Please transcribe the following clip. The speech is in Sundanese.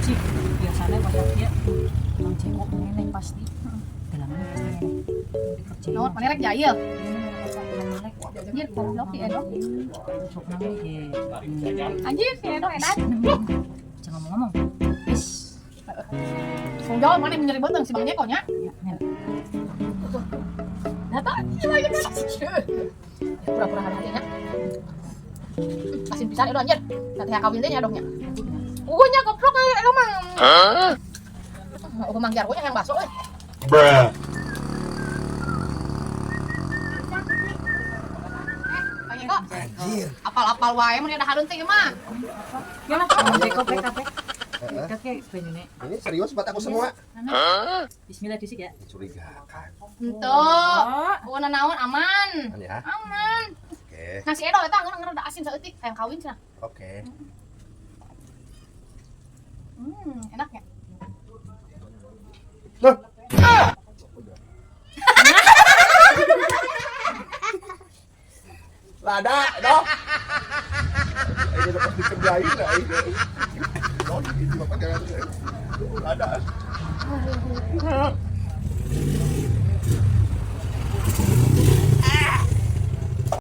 Cik, biasanya banyak dia Mang Jeko ngene pasti. Dalangannya pasti ngene. Dikerjain. Naon mana rek jahil? Ini Anjir, goblok si Edo. Sok nang ge. Anjir, si Edo edan. Jangan ngomong-ngomong. Wis. Tanggung jawab mana yang nyeri beuteung si Bang Jeko nya. Ya, nih. Data gila ya kan. Pura-pura hari nya. Asin pisan Edo anjir. Teh kawin teh nya dongnya. Uhuh nya goblok Edo mah. Uhuh Mang Jarwo nya yang bakso euy. Bruh. Bang Jeko, Anjir. apal-apal wae mun ada harun teh ieu mah. Ya lah, Mang Jeko PKP. Heeh. PKP banyune. Ini serius buat aku semua. Bismillah disik ya. Mencurigakan. Henteu. Eueuh naon aman. Kan ya? Aman. Oke. Nah si Edo eta ngeunah rada asin saeutik hayang kawin cenah. Oke. Enak ya. Loh. Lada, dong. Ini udah pasti kerjain lah ini. Dong, ini bapak jangan. Lada.